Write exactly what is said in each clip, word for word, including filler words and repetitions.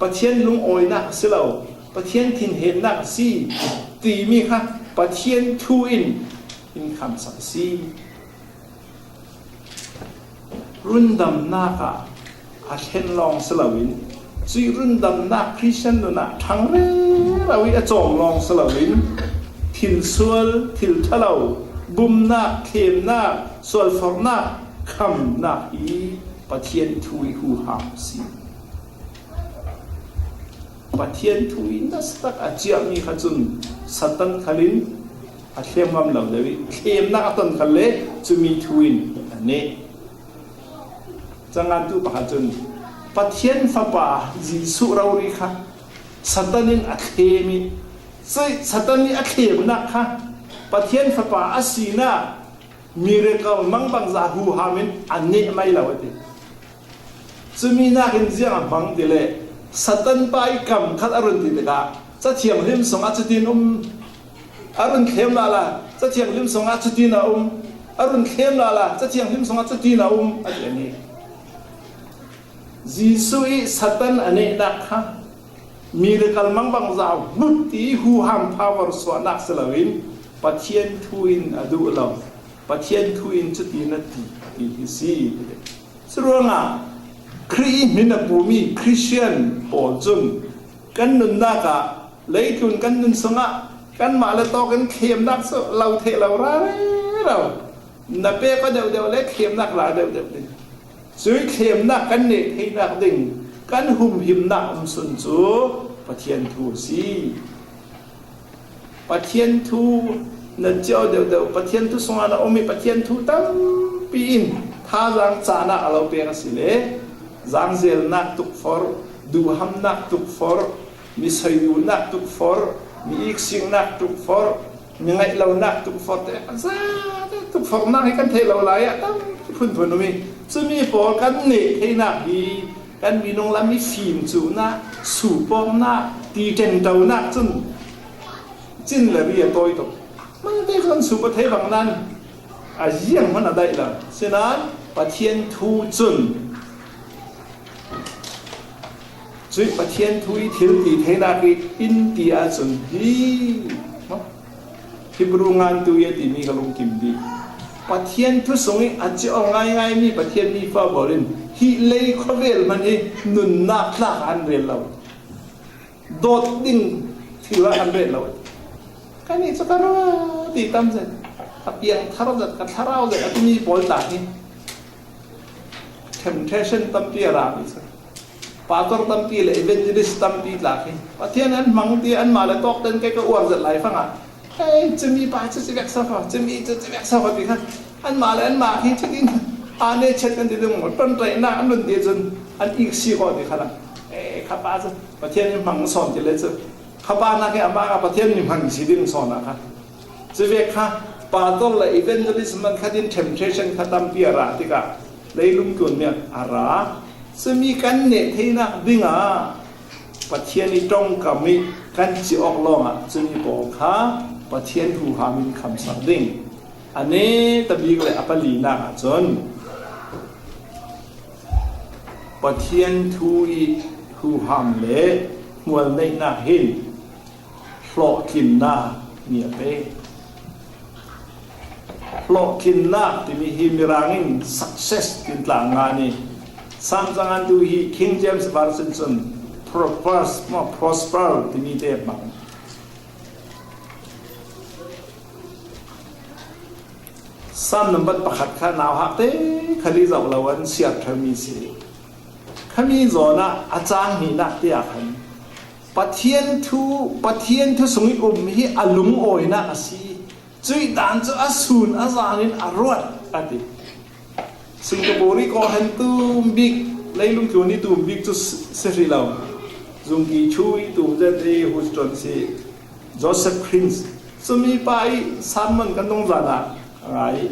Pathian lungawinak a si lo, Pathian thinhennak a si timi kha Pathian thu in in khamsak a si. Rundamnak ah a thlen lawng si loin, cuih rundamnak Khristian nun ah thang rero i a cawm lawng si loin, thilsual, thil ṭha lo, bumnak, thlemnak, sualforhnak, khamnak hi Pathian thu i huham a si. Pathian thu in nasatak a ciahmi kha cun Satan khalin a thlem ngam lo deuh i, thlemnak a ton khal le cumi thu in a neh. Cangantu pakhat cun Pathian Fapa Jesuh rori kha Satan in a thlem i, cuih Satan i a thlemnak kha Pathian Fapa a sinak miracle mangbangza huham in a neh mai lo a ti. Cumi nakin ziang a hmang ti le, Satan pa i kam khat a run ti tikah, Cathiang hlim sungah cutin um, a run thlem lala, Cathiang hlim sungah cutin a um, a run thlem lala, Cathiang hlim sungah cutin a um, a ti a ni. Jesuh i Satan a nehnak kha miracle mangbangza hmut ti huham power suahnak si loin Pathian thu in a duh lo, Pathian thu in cuti na ti, ti hi si. Curuangah Khrih i hmin a pumi Khristian pawl cun kan nunnak ah, leitlun kan nun sungah kanmah le tawk in thlemnak cu lo theih lo rari lo. Na pek aw deuhdeuh le thlemnak la deuhdeuh ding. Cuih thlemnak kan neh theinak ding kan humhimnak um sun cu Pathian thu a si. Pathian thu na ciah aw deuhdeuh, Pathian thu sungah na um i Pathian thu tampi in thazaang caan ah a lo pek a si le, zaangzelnak tukforh, duhhamnak tukforh, mi soi duhnak tukforh, mi iksiknak tukforh, mi ngaih lonak tukforh te, a zate tukforhnak hi kan theih lo lai ah tampi phunphun um i, cumi pawl kan neh theinak hi kan minung lam i fim cuhnak, suupawknak, ti ṭenṭonak cun cin le ri a tawi tuk. Mante kan suupa thei bang nan a ziang hmanh a daih lo. Sinain Pathian thu cun, cuih Pathian thu i thil ti theinak i in ti ahcun hi, Hebru ngantu i a timi ka lungkim dih. Pathian thu sung i a ciah aw ngaingaimi Pathian mi fa pawl in hi lei khuavel hmanh i nunnak tlak an rel lo. Dawt ding thil ah an ret lo. Kan nih cu ka ruah ti tam zet, ka piang thar zet, ka thlarau zet a timi pawl tla hi temptation tampi a ra mi cu. Pastor tampi le evangelist tampi tla hi Pathian an hmang ti anmah le tawk ten kei ka uar zet lai fangah, "Hei, cumi pa cu civek so kho, cumi cu civek so kho," ti kha. Anmah le anmah khi cutin aa ne chet kan ti ding maw? Ṭonṭaihnak an run ti cun an ik si kho ti kha lang. Eh, kha pa cu Pathian in hmang sawn ti le cu. Kha pa nak hi amah kha Pathian in hmang si ding sawn ah kha. Cuvek kha pastor le evangelist man khat in temptation kha tampi a ra tikah leilung tlun miak a ra. Cumi kan neh theinak dingah Pathian i ṭongkam i kan ci awk lawngah cumi pawl kha Pathian huham in khamsak ding. A netabik le a palinak ahcun Pathian thu i huham le hmualneihnak hin hlawhtlinnak mi a pek. Hlawhtlinnak timi hi Mirang in success tin tla ngan i, Sam cangantu hi King James Version cun prosper, prosper timi te hmang. Sam nambat pakhat kha nauhak te khali zoh lo an siar ṭhami si. Khami zawn ah a cang hnihnak te ah khan Pathian thu, Pathian thu sung i um hi a lungawinak a si. Cuih dan cu a sun a zan in a ruat a ti. Singapore i kawhhran tum bik, leilung tlun i tum bik cu si, si hrih lo. Zungki chu i tum zet i Houston si Joseph Prince. Cumi pa i sermon kan nung zan ah a ngai.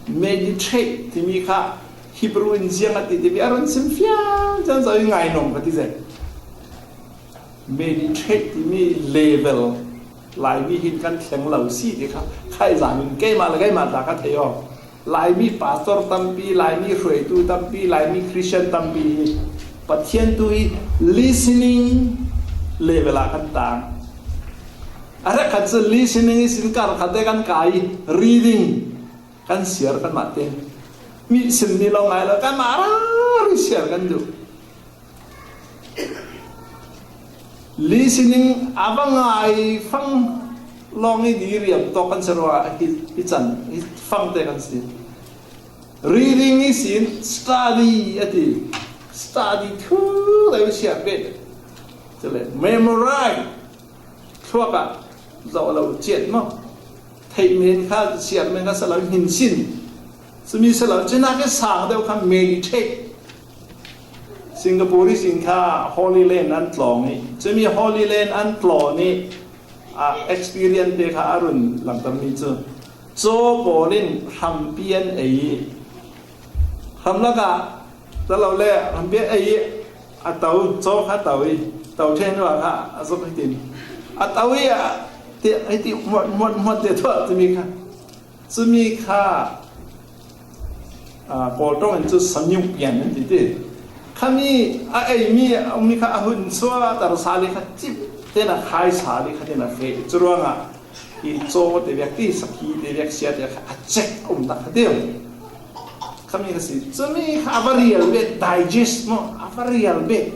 Meditate timi kha Hebrew in ziang a ti timi a run sim fiang cang zo i ngai nuam ka ti zet. Meditate timi level Laimi hin kan thleng lo si ti kha, khai zanin keimah le keimah ta ka thei aw. Laimi pastor tampi, Laimi hruaitu tampi, Laimi Christian tampi hi Pathian thu hi listening level ah kan tang. A rek khat chu listening i sin kar khat te kan kai, reading kan siar kan mah te. Mi sim ni lo ngai lo kan mah rari siar kan duh. Listening a va ngai fang lawng i di riam tawk kan si ruah a hi, hi can hi fang te kan si. Reading i sin study a ti. Study thu lai siar bet. Chule memorize. Thluak ah zoh lo ciat maw? Theih men kha, siar men kha si lo hin sin. Cumi si lo cina ke sang deuh kha meditate. Singapore i sin kha Holy Land an tlawng i. Cumi Holy Land an tlawng i a experience te kha a run langtar mi cu. Caw pawl in hrampi an ei i. Hram lakah, ta lo le, hrampi an ei i, a to, caw kha to i, to ṭhen ruah kha, a zuk hitin. A to i, a ti, hiti, hmuat, hmuat, hmuat te tuah, cumi kha. Cumi kha, a, Kawl ṭawng in cu samyuk pian an ti ti. Khami, a ei mi, a um mi kha, a hun sua, tar sa li kha, cip, ten a khai sa li kha, ten a feh. Cu ruangah, i caw te vek ti, sakhi te vek, sia te vek, a cek a um tak kha ti. Khami kha si, cumi kha a va rial ve, digest maw, a va rial ve.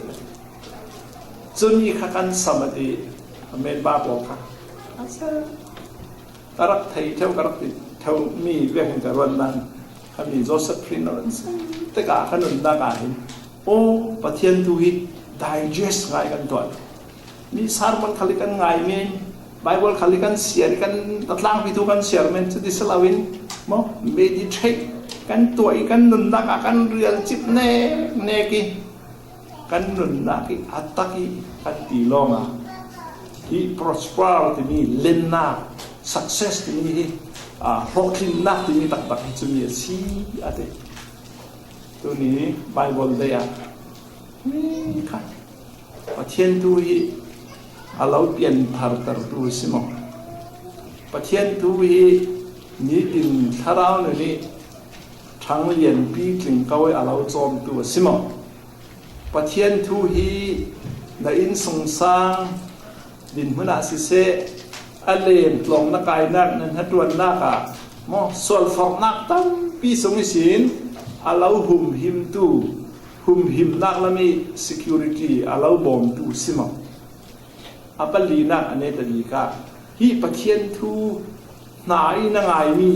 Cumi kha kan sam a ti, a men ba pawl kha. A sa, ka rak thei theu, ka rak ti theu mi vek in ka ruat nan. Khami Joseph Prince lo, an sam te ka, ka nunnak ah hin. Aw, Pathian thu hi digest ngai kan tuan. Mi sermon khal i kan ngai men, Bible khal i kan siar i kan a tlangpi thu kan siar men, cuti si loin, maw, meditate kan tuah i kan nunnak ah kan rial cip nek nek i kan nunnak i a tak i kan ti lawng a. Hi prosper timi lennak, success timi hi, a, hlawhtlinnak timi taktak hi cumi a si a ti. Tuni Bible dei ah mi kha Pathian thu hi a lo pian phartertu a si maw? Pathian thu hi nitin thlarau nun i ṭhang lianpi tling ko i a lo cawmtu a si maw? Pathian thu hi na innsungsang dinhmun ah siseh, a len tlawng na kainak, na hnaṭuannak ah maw, sualforhnak tampi sung ihsin a lo humhimtu, humhimnak lam i security a lo bawmtu si maw? A palinak a neta bik ah, hi Pathian thu hna i na ngaimi,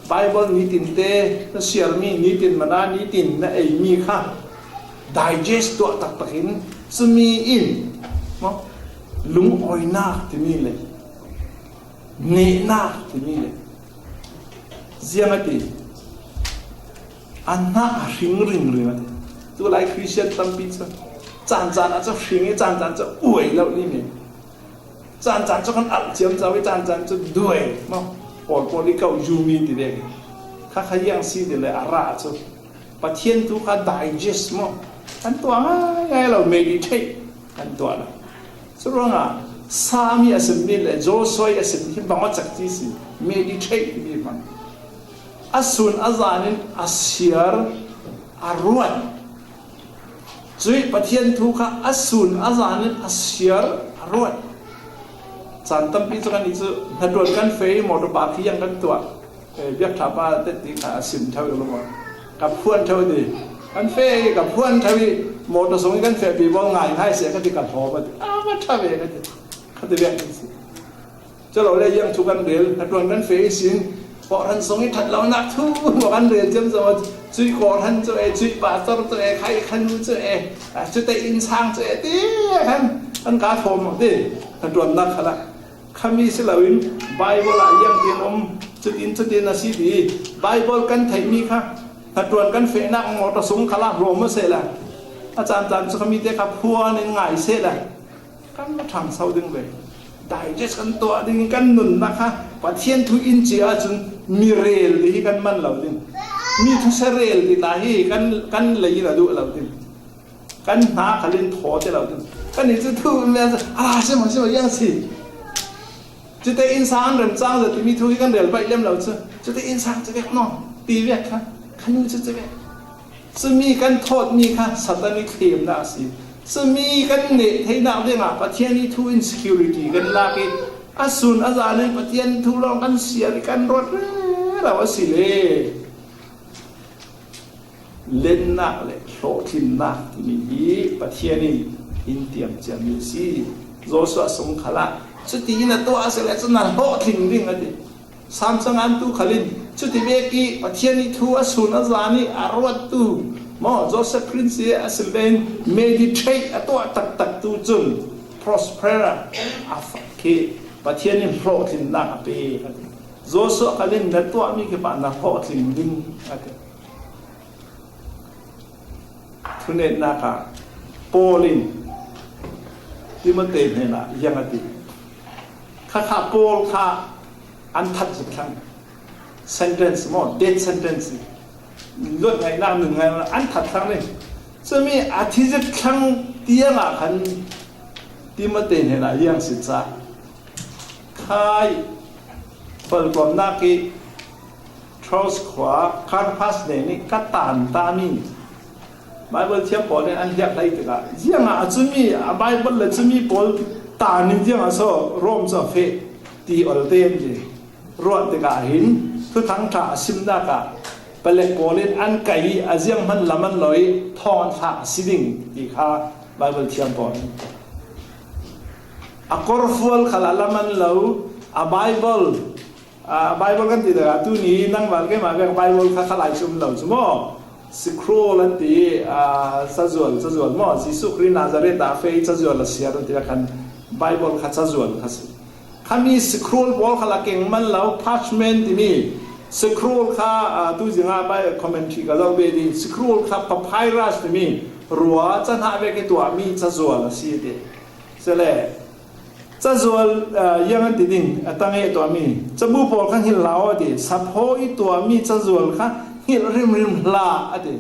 Bible nitin te na siarmi, nitin mana nitin na eimi kha digest tuah taktakin cumi in, maw, lungawinak timi le nehnak timi le ziang a ti, a hna a hring ringring a ti. Tulai Christian tampi cu caan caan ah cu hring i caan caan cu uai lo ni men. Caan caan cu kan alh ciamco i caan caan cu duai maw? Pawl pawl i kauh yumi ti ve. Kha kha yang si ti le a rah cu Pathian thu kha digest maw? Kan tuah ngai ngai lo, meditate kan tuah lo. Curuangah Psalm i a simmi le Joshua i a simmi hi bang awcak ti si, meditate timi hmang. A sun a zan in a siar a ruat. Cuih Pathian thu kha a sun a zan in a siar a ruat. Caan tampi cu kan i cu hnaṭuan kan feh i motor park hi yang kan tuah. Eh, biakṭha pa te ti kha a sim theu i lawm. Ka phuan theu ti. Kan feh i ka phuan theu i motor sung i kan feh pi bawl ngai ngai seh ka ti, ka hlawm a ti. A va ṭha ve ka ti. Ka ti ve ka ti. Cu lo le yang thu kan rel, hnaṭuan kan feh i sin. Kawhhran sung i ṭhat lonak thu kan rel ciamco. Cuih kawhhran cu e, cuih pastor cu e, khai khanu cu e, a, cute innsang cu e ti kan, kan ka thawm ti. Hnaṭuannak khalah. Khami si loin Bible ah ziangtin um, cutin cutin a si ti. Bible kan theihmi kha hnaṭuan kan fehnak motor sung khalah hlawm a sehla, a caan caan cu khami te kha phuan in ngai sehla kan va ṭhangso ding ve. Digest kan tuah ding i kan nunnak kha Pathian thu in ci ahcun mi rel ding hi kan man lo ding. Mi thuse rel ding ta hi kan, kan lei in a duh lo ding. Kan hna khal in thaw te lo ding. Kan i cu thu mi a, a, si maw, si maw, yang si. Cute innsang an remcang zat timi thu hi kan rel baih lem lo cu. Cute innsang cu vek maw? Ti vek kha. Khan cu cu vek. Cumi kan thawtmi kha Satan ih thlemna a si. Cumi kan neh theinak dingah Pathian ih thu in security kan lak ih a sun a zan in Pathian thu lawng kan siar ih kan ruat rero a si le lennak le hlawhtlinnak timi hi Pathian in in tiam ciami a si. Joshua sung khalah cuti in a tuah a si le cun a hlawhtling ding a ti. Samson an tu khalin cuti vek ih Pathian ih thu a sun a zan ih a ruattu maw Joseph Prince ih a sim vein meditate a tuah taktak tu cun prosper a fak khi Pathian in hlawhtlinnak a pe a ti. Joshua khalin na tuahmi khi pah na hlawhtling ding a ti. Thunetnak ah Paul in Timote hnenah ziang a ti. Khakha Paul kha an that zet thlang sentence maw, death sentence. Luat ngaihnak, nun ngaihnak an that thlang ding. Cumi a thi zet thlang tiangah khan Timote hnenah ziang si caah khai palpawmnak ih Troas khua Karpas nen ih ka tan tami Baibal thiam pawl in an hiak hlei tikah ziangah a cumi a Baibal le cumi pawl tan in ziangah so Rom cu a feh ti olte an ti. Ruah tikah hin Thuthang ṭha a simnak ah palek pawl in an kai ih a zianghman lam an lo ih thawn thlah a si ding ti kha Baibal thiam pawl in a korfual khal a lam an lo, a Baibal, a Baibal kan ti takah tuni nangmah keimah vek Baibal kha khalai cu um lo cu maw? Scroll an ti, a, cazual, cazual maw? Jesuh Khrih Nazareth ah a feh ih cazual a siar an ti khan Baibal kha cazual kha si. Khami scroll pawl khal a keng man lo, parchment timi scroll kha, a, tu zingah Bi-, commentary ka zoh ve dih. Scroll kha papyrus timi rua cahnah vek ih tuahmi cazual a si ti. Cule cazual, aa, ziang an ti ding, a tang ih a tuahmi cabu pawl kha hngilh hlah aw a ti. Saphaw ih tuahmi cazual kha hngilh hrimhrim hlah a ti.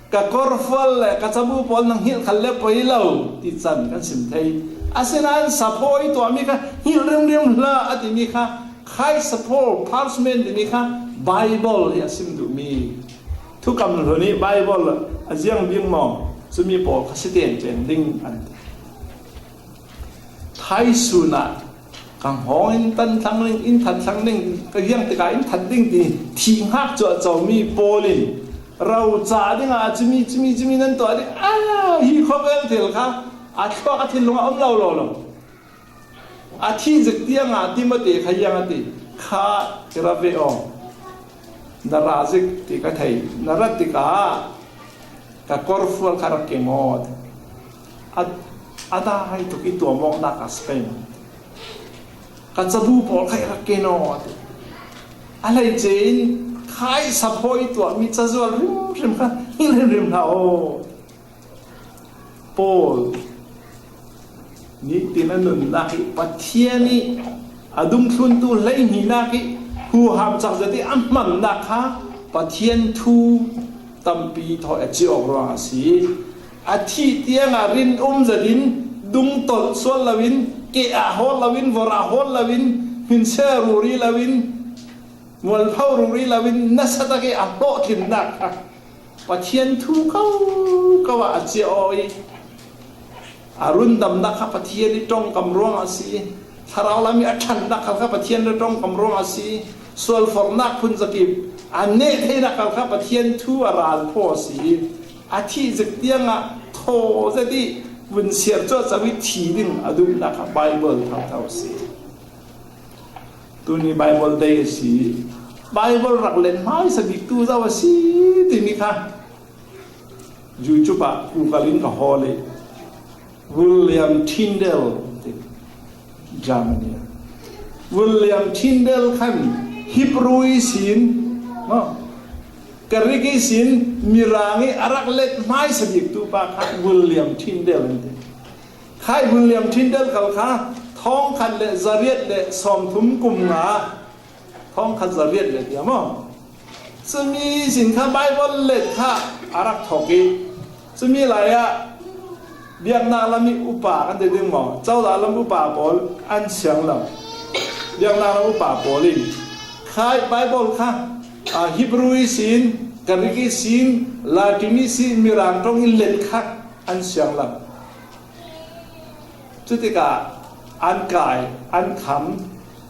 Ka korfual le ka cabu pawl nang hngilh khal le poi lo ti can kan sim thei. Asinain saphaw ih tuahmi kha hngilh hrimhrim hlah a timi kha khai saphaw, parchment timi kha Baibal hi a sim duhmi. Thukam hlun ih Baibal a ziang bik maw? Cumi pawl kha si tengteng ding an ti. Thaisun ah ka hngawng in tan thlang ding, in that thlang ding, ka ziang tikah in that ding ti thih hngak cuahcomi Paul in roca dingah cumi, cumi, cumi nan tuah ding, a, hi khawvel thil kha a thluak a thinlung a um lo, lo, lo. A thih zik tiangah Timote kha ziang a ti, kha i ra ve aw. Na ra zik ti ka thei, na rat tikah ka korfual kha rak keng aw. A, a dai tuk i tuam awknak a si pei. Ka cabu pawl kha i rak ken aw. A hleice in khai saphaw i tuahmi cazual hrimhrim kha hngilh hrimhrim hlah aw. Paul nitin a nunnak ih Pathian ih a dungthluntu hleihninak ih huham cak zet ih a hmannak kha Pathian thu tampi thawi a ci awk ruang a si. A thih tiangah rin um zetin dungtolh sual loin, keh ah hawl loin, vorh ah hawl loin, hminsial ruri loin, mualpho ruri loin, nasatak ih a hlawhtlinnak kha Pathian thu ko ko ah a ciah aw ih, a rundamnak kha Pathian ih ṭongkam ruang a si. Thlarau lam ih a ṭhannak khal kha Pathian ih ṭongkam ruang a si. Sualforhnak phun zakip a neh theinak khal kha Pathian thu a ralphaw a si. A thih zik tiangah thaw zet ih vun siar cuahco ih thi ding a duhnak kha Baibal thotho a si. Tuni Baibal Day a si. Baibal rak let hmaisa biktu zo a si timi kha YouTube ah Google in ka hawl ih William Tyndale ti, Germany ah. William Tyndale khan Hebrew ihsin, maw, Greek ihsin Mirang ih a rak let hmaisa biktu pa kha William Tyndale an ti. Khai William Tyndale kal kha thawngkhat le zariat le sawmthum kum nga, thawngkhat zariat le tiah maw? Cumi sin kha Baibal let kha a rak thawk ih, cumi lai ah biaknak lam ih upa kan ti ding maw? Cozah lam upa pawl an siang lo. Biaknak lam upa pawl in khai Baibal kha, aa, Hebrew ihsin Greek ihsin, Latin ihsin, Mirang ṭawng in let kha an siang lo. Cutikah an kai, an kham,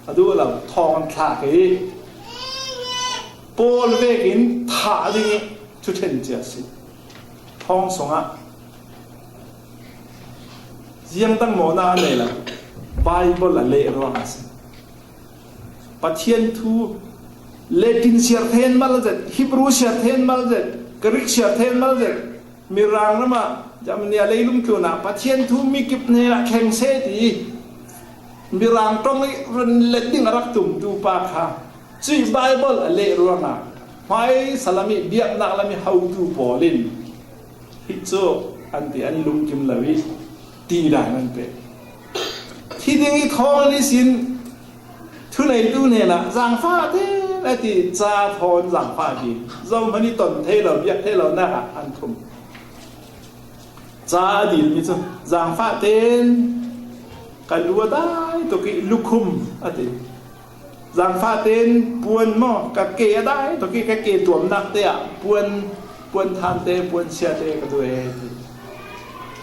a duh lo, thawng an thlak i, Paul vekin thah ding i thuṭhen ciat si. Thawng sungah ziangdang mawhna a nei lo, Bible a leh ruangah si. Pathian thu Latin siar thei an mal zet, Hebrew siar thei an mal zet, Greek siar thei an mal zet, Mirang ramah, Germany a leilung tlunah Pathian thu mi kip hnenah kheng se ti, Mirang ṭawng i run let ding a rak tumtu pa kha, cuih Bible a leh ruangah hmaisa lam i biaknak lam i hotu pawl in, "Hi cu," an ti, an lungkim lo i tidan an pek. Thi ding i thawng an ihsin thuneitu hnenah, "Zangfah tein," a ti, "Ca thawn zangfah dil. Zohhmanh i ton thei lo, biak thei lo nak ah an thum." Ca a dilmi cu, "Zangfah tein ka lu a dai tuk i lukhum," a ti. "Zangfah tein puan maw, ka ke a dai tuk i ka ke tuamnak te ah puan, puan than te, puan sia te ka duh e," a ti.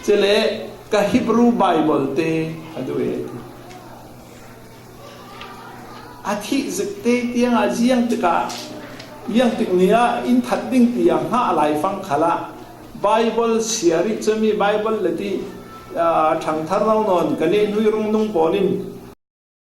"Cule ka Hebrew Bible te ka duh e," a ti. A thih zik te tiangah ziang tikah, ziang tik ni ah in that ding tiang hngah laifang khalah Bible siar i cumi Bible le ti, aa, ṭhangthar no nawn ka neh hnu i rungnung pawl in